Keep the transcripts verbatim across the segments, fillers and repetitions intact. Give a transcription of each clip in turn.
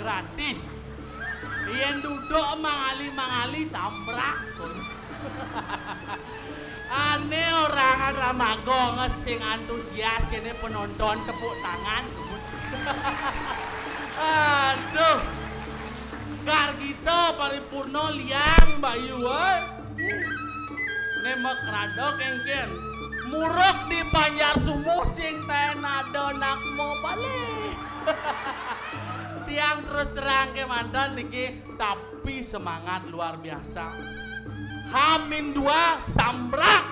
Gratis. Yén duduk mangali-mangali sambrak. Ané orangan Ramagong sing antusias kéné penonton tepuk tangan. Aduh. Gargita paripurna liang bayu éh. Né makrada kéngkén. Muruk di Banjar Sumuh sing taén ada nak mabalih. Tiang terus terang kémanten niki, tapi semangat luar biasa. Hamin dua sambrak.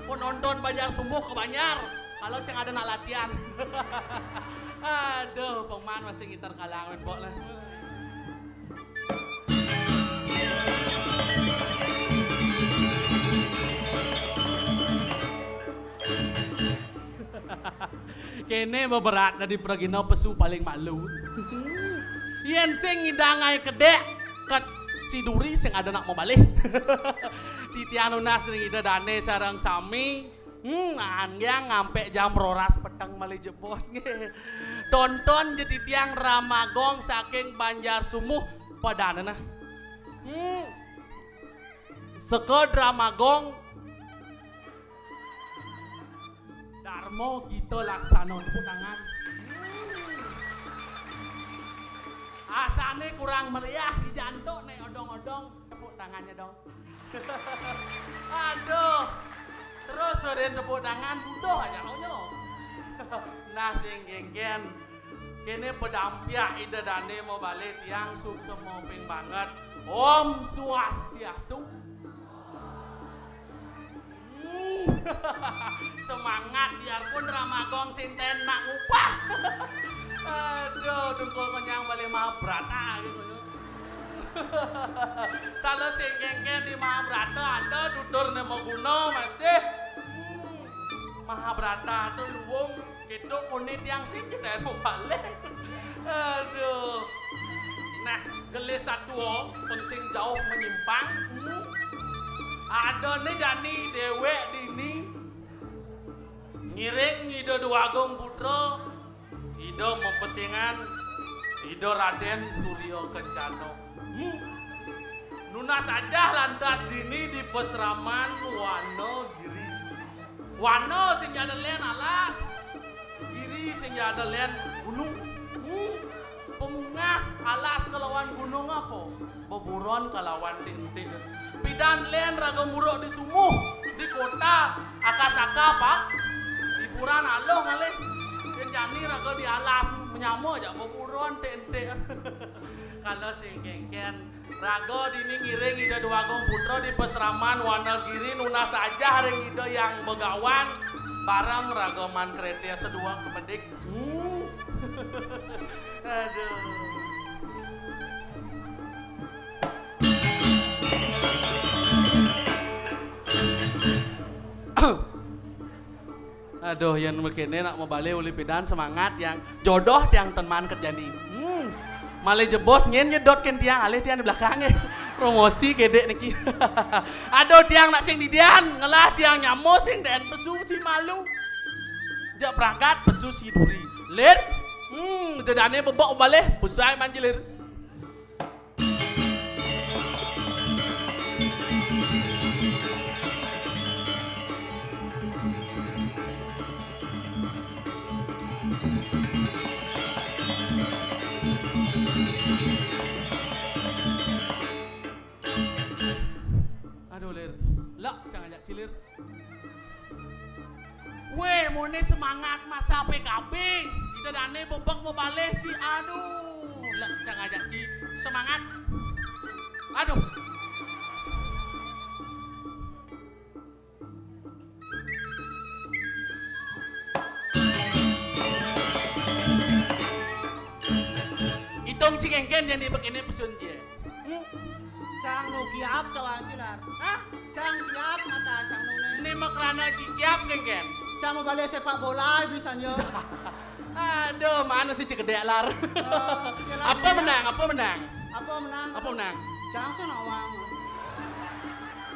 Penonton Banjar Sumuh ka Banjar. Kalau sing ada nak latihan. Aduh, pengman masih ngiter kalangan, Mbok lah. Kéné beberat dadi pragina pesu paling malu. Yén sing ngidang aé kedék, ket si duri sing ada nak mabalih. Titiang nunas ring Ida Dané sareng sami. Hmm, anggéang ngampé jam roras peteng malih jebos nggih. Tonton ja titiang Ramagong saking Banjar Sumuh padané nah. Hmm. Seka Dramagong Darma Gita Laksana, tepuk tangan. Asané kurang meriah di jantuk nek odong-odong, tepuk tangannya dong. Aduh. Terus surin tepuk tangan, butuh aja onyo. Nah, sing kéngkén. Kéné pedampiak Ida Dané mabalih tiang suksma ping banget. Om Swastiastu. Hmm. Semangat biarpun Ramagong sinten nak ngupah. Aduh, dungkul kenyang balih Mahabharata gitu. Kalau sing kéngkén di Mahabharata ada tuturné maguna masih. Hmm. Mahabharata tu luung. Kéto pun tiang sing kita mau balik. Aduh. Nah, gelis satua pun sing jauh menyimpang. Hmm. Ada né jani déwék dini ngiring Ida Déwa Agung Putra, Ida mapesengan Ida Radén Surya Kencana. Hmm. Nunas ajah lantas dini di pasraman Wana Giri. Wana sing ja ada lén alas. Giri sing ja ada lén gunung. Hmm. Pamungah alas kalawan gunung apa? Beburon kalawan entik-entik. Pidan lén raga muruk di sumuh, di kota, aka-saka, Pak. Hiburan aluh ngalih. Yén jani raga di alas, manyama ja beburon entik-entik. Kalau sing kéngkén, raga dini ngiring Ida Déwa Agung Putra di pasraman Wana Giri nunas ajah ring Ida Hyang Begawan bareng raga Man Kreta sedua kebedik. Hmm. Aduh. Aduh, yén makéné nak mabalih uli pidan semangat tiang jodoh tiang ten maan ket jani. Hmm. Malih jebos nyén nyedot kén tiang, alih tiang di belakang, eh. Promosi kedék niki. Aduh, tiang nak sing didian, ngelah tiang nyama sing dén pesu si malu. Jak pragat pesu si duri. Lir. Hmm, Ida Dané bebek mabalih, pusai manjilir. Aduh, Lir. Lak, cang ajak cilir. Wéh, moné semangat masa P K B. Ida Dané bebek mabalih, Ci. Aduh, lak cang ajak, Ci. Semangat. Aduh. Itung Ci kéngkén jani bekéné pesun Ci. Hmm? Cang nu giap tawang Ci, Lar. Hah? Cang giap mata cang nu né. Né makrana Ci giap kéngkén. Cang mabalih sépak bola bisa nyo. Aduh, mana si Ci gedé, Lar? Eh, ya, Lar, apa ya. Menang? Apa menang? Apa menang? Apa menang? Cang sing nawang.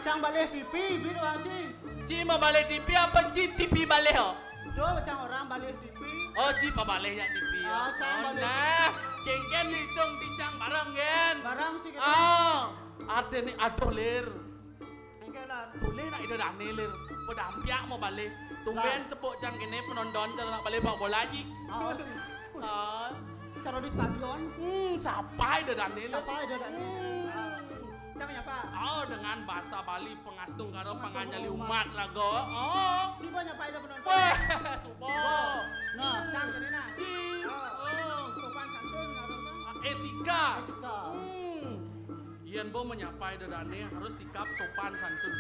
Cang balih T V, bit wang Ci. Ci mabalih T V apa Ci T V balih, oh? Duh, cang orang balih T V. Oh, Ci pabalih nyak T V. Ah, cang balih. Nah, kéngkén itu Arang sih kita. Ah, artine aduh, Lir. Engke, Lar. Tolih nak Ida Dane, Lir. Padampiak mau balik. Tumben cepuk cang kene penonton cara nak balik bak bola ji. Oh, sih. Ah. Cara di stadion. Hmm, sapa Ida Dane, Lir? Sapa Ida Dane? Hmm. Cang nyapa? Oh, dengan bahasa Bali pangastungkara, pangastungkara panganyali umat. Umat raga. Oh. Coba nyapa Ida penonton. Weh, suba. Nah, cang kene nah. Ci. Oh. Oh. Sopan santun, apa? Ah, etika. Etika. Hmm. Yen bo menyapa Ida Dane harus sikap sopan santun.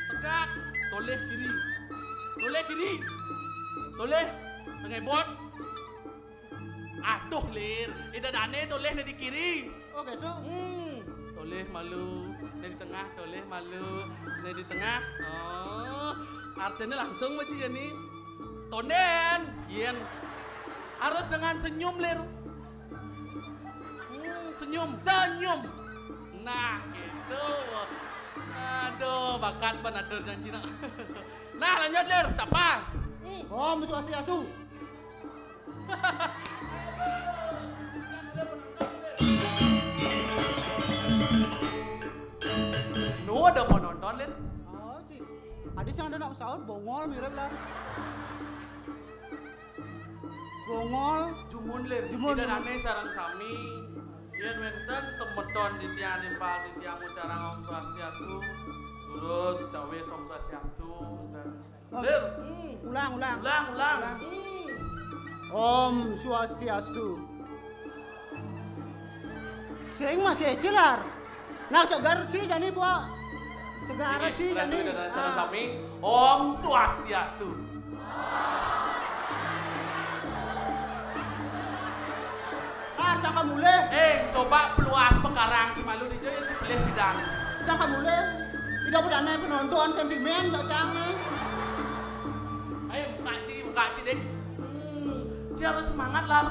Tegak, tolih kiri. Tolih kiri. Tolih, tengebot. Aduh, Lir. Ida Dane tolih ne di kiri. Oh, gitu? Hmm. Tolih malu, ne di tengah, tolih malu, ne di tengah. Oh, artine langsung mesti jani. Tonden, yen. Harus dengan senyum, Lir. Hmm, senyum, senyum. Nah, gitu. Aduh, bakat ban atur janji nak. Nah, lanjut, Lir. Sapa? Hmm. Om Swastiastu. Nu ada penonton, Lir. Oh, ci. Adi sing ada nak saut, bongol mirip lah. Bongol. Jumun, Lir. Jumun, Ida Dane sareng sami. Yen wenten temeton titiang nimpal titiang ngucarang Om Swastiastu, terus cawis Om Swastiastu, wenten. Om. Lir. Hmm. Ulang, ulang. Ulang, ulang. Ulang. Hmm. Om Swastiastu. Sing masih cilar. Nah, segar ci jani, Pak. Segar ci jani. Ratu dan sareng sami. Om Swastiastu. Lar, cangkem mulih. Eh, coba peluas pekarang ci malu dija ya ci pelih bidang. Cangkem mulih. Ida bedane penonton sentimen ya cang ne. Ayo buka ci, buka ci dek. Hmm, ci harus semangat, Lar.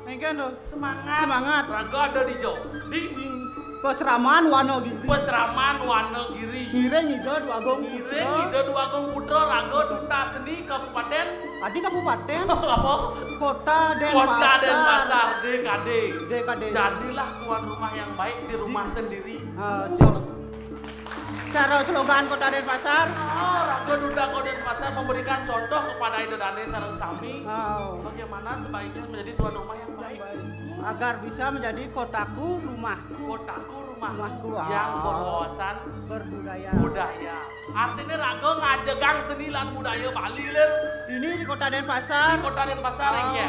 Engken to. Semangat. Semangat. Raga ada dija. Di Pasraman Wanagiri. Pasraman Wanagiri. Ngiring Ida Dwagung Putra. Ngiring Ida Dwagung Putra, raga duta seni kabupaten. Adi kabupaten. Apa? Kota Denpasar. Kota Denpasar, D K D. D K D. Jadilah tuan rumah yang baik di rumah sendiri. Ah, cara, cara slogan Kota Denpasar. Ah, raga duta Kota Denpasar memberikan contoh kepada Ida Dane sareng sami. Ah. Bagaimana sebaiknya menjadi tuan rumah yang baik. Yang baik. Agar bisa menjadi kotaku rumahku. Kotaku rumahku. Rumahku, yang ah, berwawasan berbudaya. Budaya. Artine raga ngajegang seni lan budaya Bali, Lir. Ini di Kota Denpasar. Di Kota Denpasar, ah, engke.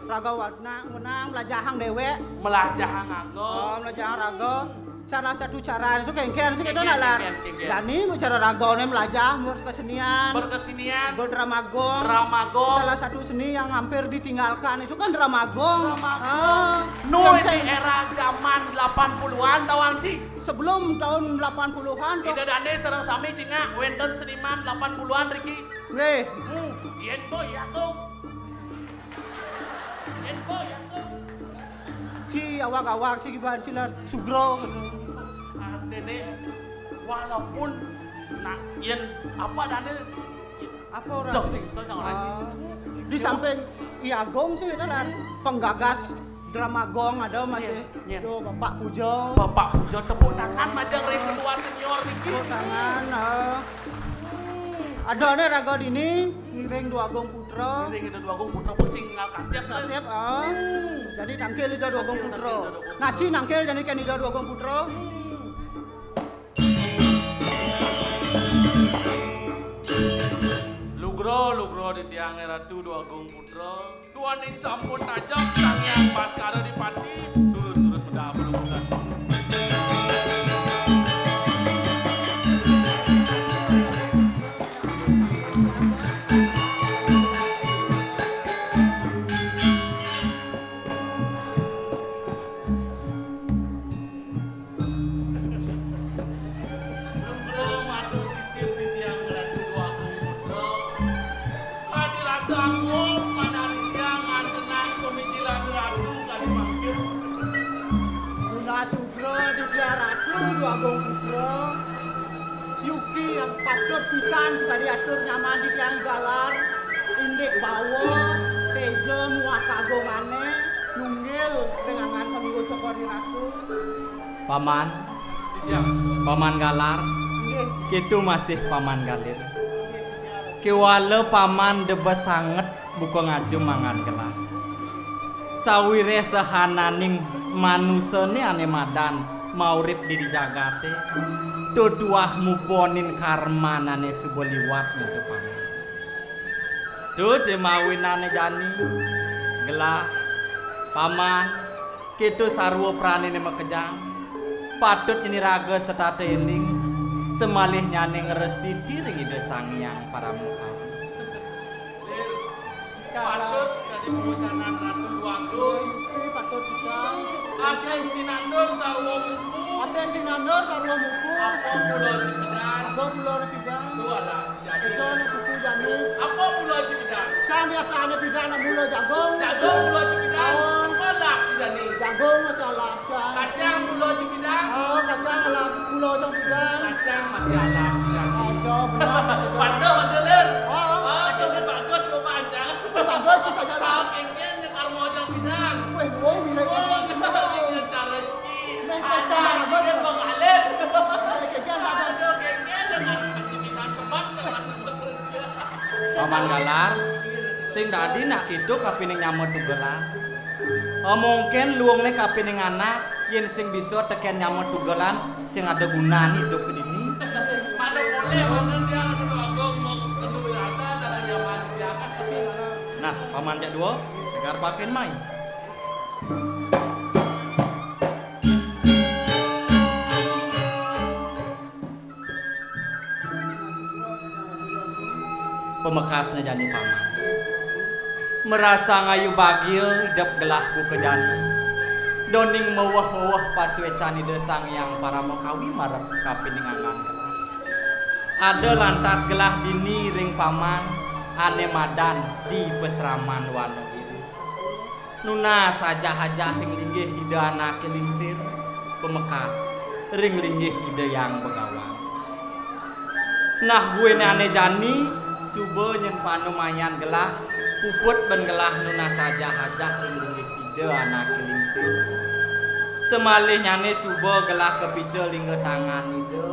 Raga wadna menang melajahang dewek. Melajahang angga. Oh, melajahang raga. Salah satu cara itu kengken sih kita. Kengken, nalar. Kengken, kengken. Jani cara ragane melajah, berkesenian. Berkesenian. Berdrama gong. Drama gong. Salah satu seni yang hampir ditinggalkan itu kan drama gong. Drama gong. Ah, nu di era zaman delapan puluhan tawang ci. Sebelum tahun delapan puluhan tuh. Ida Dane sareng sami cingak wenten seniman delapan puluhan riki. Weh. Hmm, yen bo ya tuh. Yen bo ya tuh. Ci awak-awak ci kiban silar sugro. Artine walaupun nak yen apa dane. Apa orang? Dok, sing, so, jangan. Ah, di samping I Agung sih, itu lah penggagas drama gong ada masih. Iya, iya. Yo, Bapak Pujo. Bapak Pujo, tepuk tangan majeng ring ketua senior niki. Tepuk tangan, ah. Ada nih raga dini, ngiring Dwagung Putra. Ngiring Ida Dwagung Putra, pusing ngal kasih. Kasih, ah. Hmm. Jadi nangkil Ida Dwagung Putra. Nangkil, nangkil Ida Dwagung Putra. Naci nangkil jadi kan Ida Dwagung Putra. Hmm. Lugra, lugra di tiange Ratu Dwagung Putra. Duaning sampun tajep Sang Hyang Baskara Dipati. Durus, durus medal pelungguhan. Lugra matur sisip titiang Ratu Agung Putra. Kadi rasa angkuh manah titiang ngantenang pamikiran Ratu kadi mangkin. Nunas sugra titiang Ratu Agung Putra. Yuki yang patut pisan sakadi atur nyaman titiang galar, indik bawa, teja muah kagungane, nunggil Ring angan panganggo cokor Ratu. Paman. Iya. Paman Galar. Nggih. Kéto masih Paman Galir. Nggih, nggih. Kéwala Paman debes sanget buka ngajum angan gelah. Sawiréh sahananing manusané ané madan maurip di, di jagaté, tuah muponin karmanané suba liwat nyentuh Paman. Duh, dé mawinané jani. Gelah, Paman, kéto sarwa praniné makejang. Patut nyeniraga setata éling, samalihnyané ngrestiti ring Ida Sang Hyang Paramakawi. Lir, patut sakadi pawacanan Ratu Déwa Agung. Yupi patut pisan. Asing tinandur sarwa mupu. Asing tinandur sarwa mupu. Apa mula cipidan? Apa mula cipidan? Duh alah. Jagung. Ida anak putu jani. Apa mula cipidan? Cang biasané pidan anak mula jagung. Jagung mula cipidan. Oh. Apa alap jani? Jagung masih alap, cang. Kacang mula cipidan. Oh, kacang alap mula cang pidan. Kacang masih alap jani. Aja benar, masih jalan. Panduh masih lir. Oh, oh. Ah, kéngkén bagus kok panjang. Bagus tuh saja lah. Ah, kéngkén nyekar mula cang pidan. Wéh, wong mirip. Oh, kéngkén cara ci. Meh kacang bagus. Kéngkén bang alir. Kéngkén bagus. Aduh, kéngkén nyekar aktivitas sebat, sebat. Paman Galar, sing dadi nak kéto kapining nyama tugelan. Eh, mungkin luungné kapining anak, yén sing bisa tekén nyama tugelan, sing ada gunané idup dini. Mana boleh, mana dia, anu, agung, mau ketemu rasa, sana nyaman, dia. Nah, Paman jak dua, tegar pakin mai. Pamekasné jani Paman. Marasa ngayu bagia idep gelah buka jani. Doning maweh-weh pasuécan Ida Sang Hyang Paramakawi marep kapining angan gelah. Ada lantas gelah dini ring Paman ané madan di pasraman Wanagiri. Nunas ajah-ajah ring linggih Ida Anaké Lingsir, pamekas ring linggih Ida Hyang Begawan. Nah, buin ané jani, suba nyén panumayan gelah, puput ban gelah nunas ajah-ajah ring linggih Ida Anaké Lingsir. Samalihnyané suba gelah kapica lingga tangan Ida.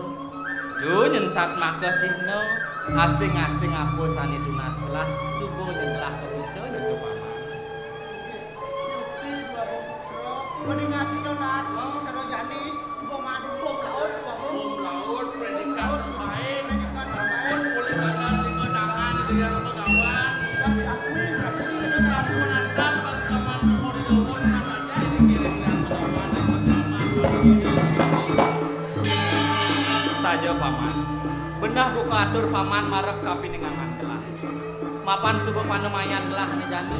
Duh, nyén satmaka cihna, asing-asing apa sané tunas gelah, suba nyén gelah kapica nyentuh Paman. Bendingan sida nak, sarwa jani, suba ngadu bom laut, bom laut, predikat terbaik, predikat terbaik. Sampun polih dalan lima tangan, Ida Hyang Begawan. Sampun antar, Paman Cokor Ida pun, nah saja ini kirim Ida Hyang Begawan, yang bersama. Saja, Paman. Beneh buka atur Paman marep kapining angan gelah. Mapan suba panumayan gelah né jani,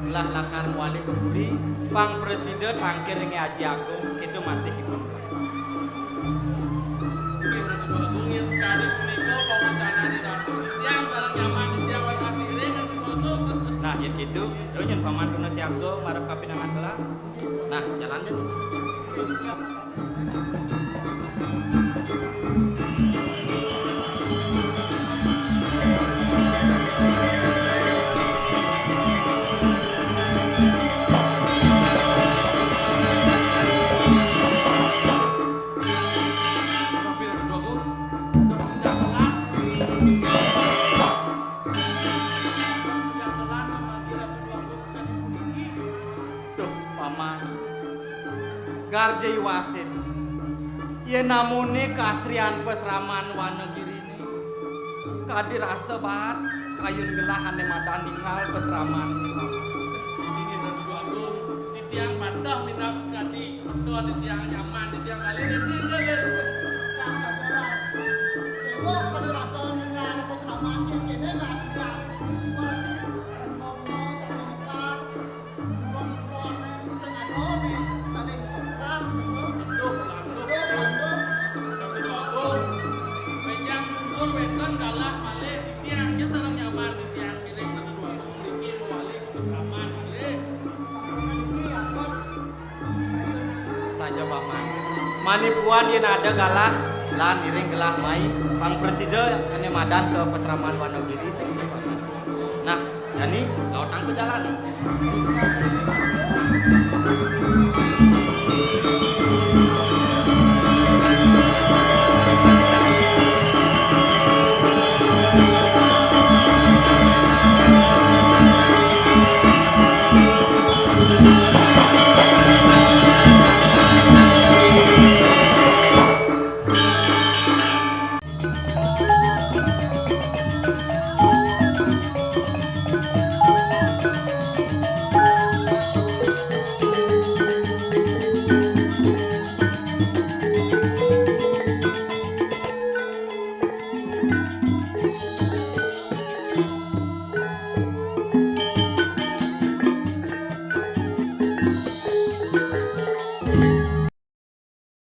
gelah lakar mawali ka puri, pang prasida tangkil ring Aji Agung, kéto masih ipun. Inggih, Ratu Agung, yén sakadi punika pawacanan Ratu, titiang sareng nyaman, titiang wantah siring, Ratu Agung. Nah, yén kéto, nyén Paman tuna siaga marep kapining angan gelah. Nah, jalan deh. Duh, Paman. Garja iwasin. Yén namuné kaasrian pasraman Wanagiriné, kadi rasa baat kayun gelah ané madan ningal pasraman. Inggih, Ratu Agung, titiang pateh minab sakadi, tuah titiang nyaman, titiang kali licin, Raden. Sang sabar. Déwa kadi rasa ningal pasraman kéné kaasrian. Bunga-bunga sama mekar. Saja, Paman. Mani puan yén ada galah lan ngiring gelah mai, pang prasida kéné madan ka pasraman Wanagiri, saja, Paman. Nah, jani, lautang ka jalan.